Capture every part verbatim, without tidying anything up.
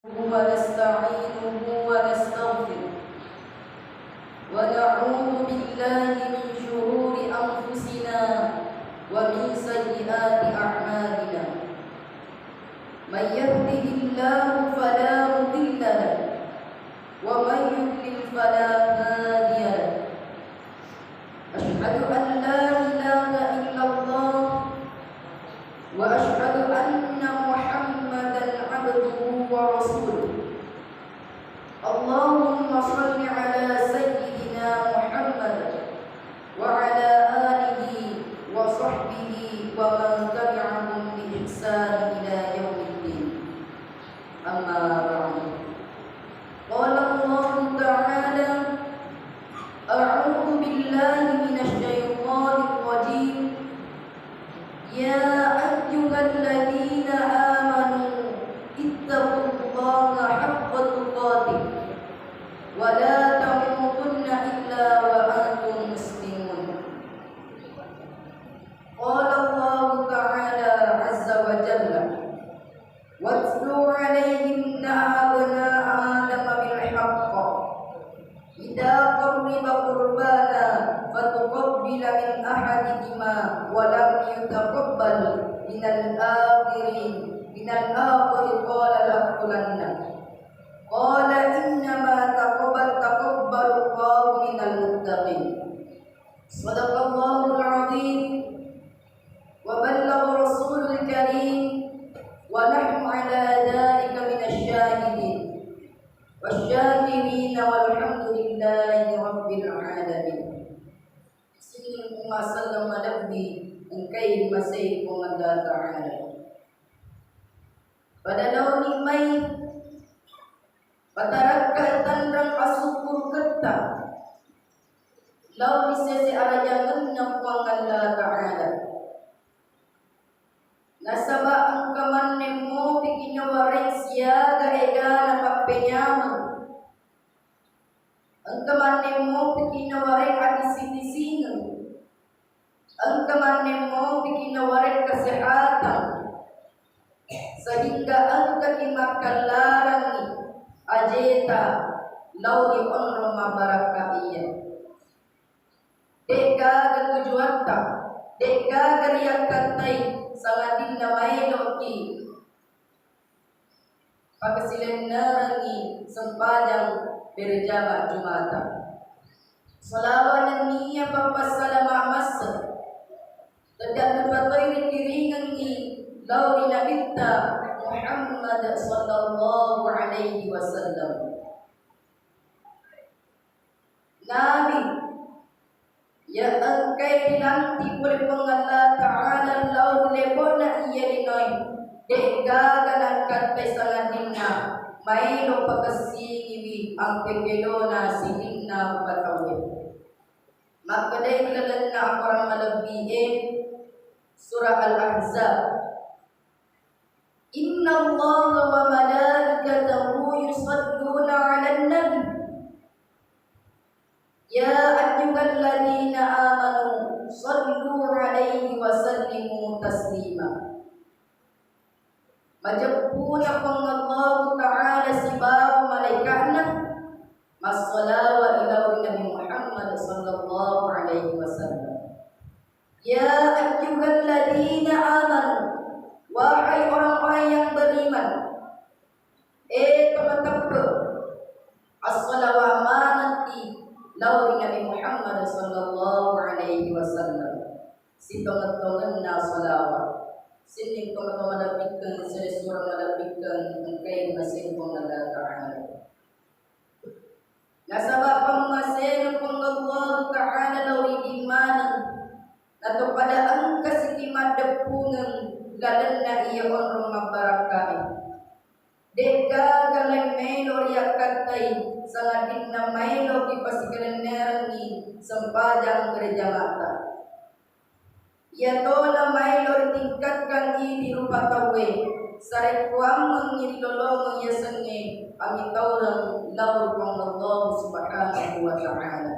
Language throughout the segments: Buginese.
ونستعينه ونستغفره، ونعوذ بالله من شرور أنفسنا ومن سيئات أعمالنا. من يهده الله فلا مضل له، ومن يضلل فلا هادي له. أشهد أن لا إله إلا الله، وأشهد أن محمدا عبده ورسوله. اللهم صل على سيدنا محمد وعلى آله وصحبه ومن تبعهم بإحسان إلى يوم الدين. أما بعد، قال الله تعالى: أعوذ بالله من الشيطان الرجيم. يا أيها الذين آمنوا اتقوا الله حق تقاته ولا تموتن إلا وأنتم مسلمون. قال الله تعالى عز وجل: واتل عليهم نبأ ابني آدم بالحق إذ قربا قربانا فتقبل من أحدهما ولم يتقبل من الآخر، من الآخر قال لأقتلنك. قال إنما تقبل، تقبل الله من المتقين. صدق الله العظيم وبلغ رسول الكريم ونحن على ذلك من الشاهدين والشاكرين والحمد لله رب العالمين. Sining umma selleng malebbi engkai masei Puang Allah Ta'ala. Pada laoni mai patarakka tanrang asukkuruketta lao ri sese arajangenna Puang Allah Ta'ala. Nasaba engka manne mopiki nawareng siaga egana pappenyameng. Engka manne mopiki nawareng adisi-disingeng. Engka manne mopiki nawareng kesehatan. Sehingga engkaki makkallarangngi ajeta lao ri onrong mabbarakka iya. De'gaga tujuatta, de'gaga riakkattai sangadinna maeloki pakasilennerengngi sempajang berjamaah Jumata. Salawa nenniya pappassalama masse, tedda lupa toi rikiringengngi lao ri Nabitta Muhammad sallallahu alaihi wasallam. Nabi, iya engkai rilanti pole Puang Allah Ta'ala lao ri lebo'na iya linoe, de'gaga nakkattai sangadinna maelo pakessingiwi angkekelona sininna rupa tauwe. Makkedai ri lalenna akorang malebbi'e, Surah Al-Ahzab, Innallaha wa malaikatahu yusalluna 'alan nabi. Ya ayyuhalladzina amanu sallu 'alaihi wa sallimu taslima. Majeppuna Puang Allahu Ta'ala sibawa malaika'na massalawa ila Nabi Muhammad sallallahu alaihi wasallam. Ya ayyuhalladzina amanu, wahai orang-orang yang beriman, eh, tomateppe, assalawat manengki lao ri Nabi Muhammad sallallahu alaihi wasallam. Sitongeng-tongenna salawat. Sining tomatoa malebbikkeng, sere sura malebbikkeng, engkai maseng Puang Allah Ta'ala. Nasaba pammasena Puang Allah Ta'ala lao idi maneng, nato pada engka siki maddeppungeng lalenna iya onrong mabbarakkae. De'gaga laing maelo riakkattai sangadinna maeloki pasikalennerengngi sempajang berjamaahta. Iyatona maelo ritingkatkan idi rupa tauwe, sarekkuammengngi rilolongeng yasengnge amitaureng lao ri Puang Allah Subhanahu wa Ta'ala.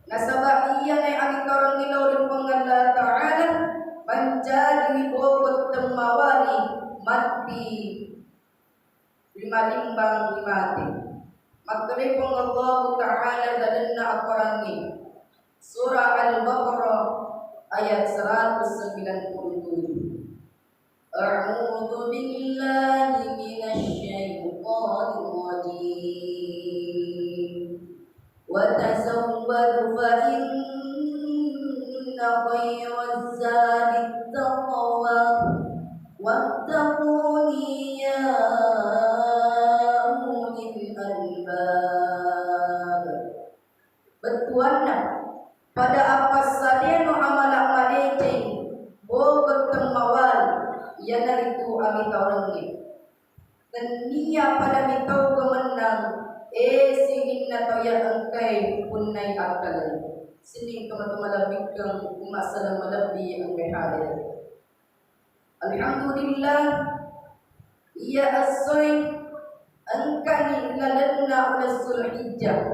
Nasaba iyanae amitaureng lao ri Puang Allah Ta'ala mancajiwi boko temmawari matti ri malimbang ri mate. Makkedai Puang Allahu Ta'ala lalenna akorangnge, Surah Al-Baqarah ayat seratus sembilan puluh tujuh. أعوذ بالله من الشيطان الرجيم. وتزودوا فإن خير الزاد التقوى واتقون يا أولي الألباب. Bettuanna, pada appassadeno amala madeceng, bogeng temmawali, iyanaritu amitaurengnge. Nenniya pada mitau mennang, e sininna tau iya engkae punnai akkaleng. Sining tomatoa malebbikkeng, umma selleng malebbi engkae hadir. Alhamdulillah, iya essoe engkani lalenna uleng Zulhijjah.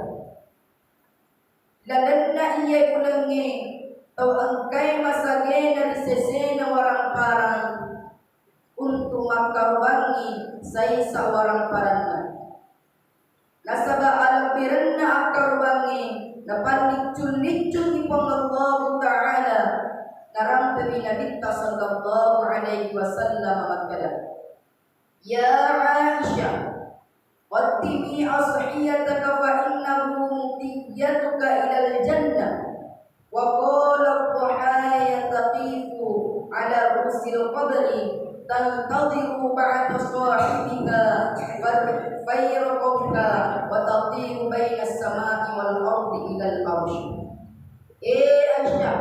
Lalenna iyae ulengnge tau engkae masagena ri sesena warangparang untu makkarobangngi saisa warangparanna. Nasaba alebbirenna akkarobangnge napalliccung-liccungngi Puang Allahu Ta'ala, narampewi Nabitta sallallahu alaihi wasallam makkeda, Ya Aisyah, qaddimi adhiyataka fa innahu muqiyatuka ilal jannah. Wa qala ad-dhahaya taqifu ala ru'usil qabri tantadhiru ba'tha sahibika fa-, fayarqabuka wa tatiru bainas sama'i wal ardi ilal arsh. E Aisyah,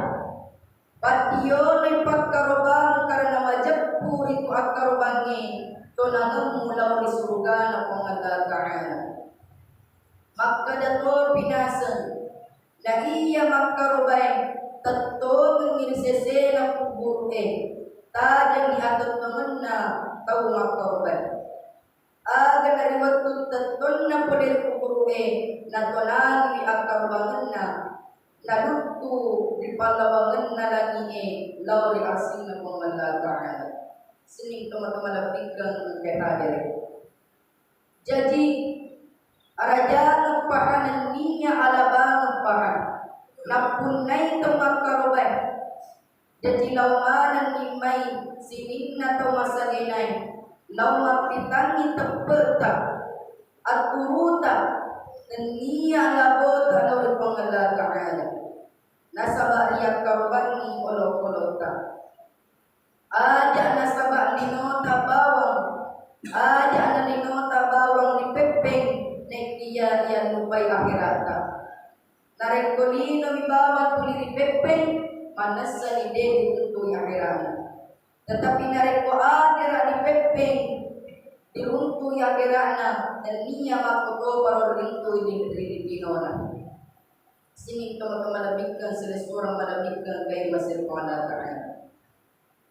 Paddiyoloi pakkarobang karena majeppu ritu akkarobangnge tonangemmu lao ri surugana Puang Allah Ta'ala. Makkeda topi naseng, na iya makkarobae tettongengngi ri sesena kuburu'e, tajengngi atettongenna tau makkarobae. Aga na ri wettu tettonna pole ri kuburu'e, natonangiwi akkarobangenna, naluttu ri pallawangenna langi'e lao ri arsinna Puang Allah Ta'ala. Sining tomatoa malebbikkeng engkae hadere. Jaji, arajangeng paha nenniya alabangeng paha. Nappunnai to makkarobae, Jaji lao manenni mai sininna tau masagenae, lao mappitangngi teppe'ta, aturuta, nenniya labota lao ri Puang Allah Ta'ala. Nasaba riyakkarobangngi olokolotta. Aja nasaba linota bawang, aja na linota bawang ripeppeng, nekkiya iyallupai akheratta. Narekko linomi bawang tuli ripeppeng, mannessani de riruntui akherana. Tetapi narekko akhera ripeppeng, riruntui akherana, nenniya makkotoparo riruntui ri, ri, ri linona. Sining tomatoa malebbikkeng, silessureng malebbikkeng, engkae masero Puang Allah Ta'ala.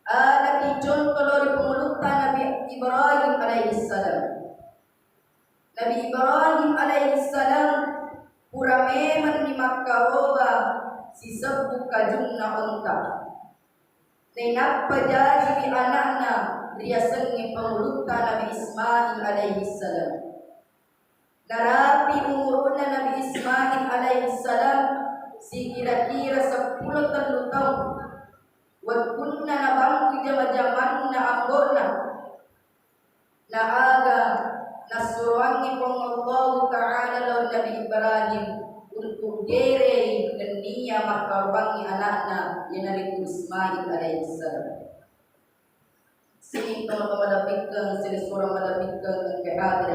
Alaki contoh lao ri pangulutta Nabi Ibrahim alaihissalam. Nabi Ibrahim alaihissalam pura memenni makkaroba sisebbu kajunna onta. Nainappa jajiwi ana'na riasengnge pangulutta Nabi Ismail alaihissalam. Narapi umuru'na Nabi Ismail alaihissalam sikira-kira seppulo tellu taung. Wettunna nabangkui jama-jamanna ambo'na, na aga nassuroangngi Puang Allahu Ta'ala lao Nabi Ibrahim untuk gerei nenniya makkarobangngi ana'na, iyanaritu Ismail alaihissalam. Sining tomatoa malebbikkeng, silessureng malebbikkeng, engkae hadere.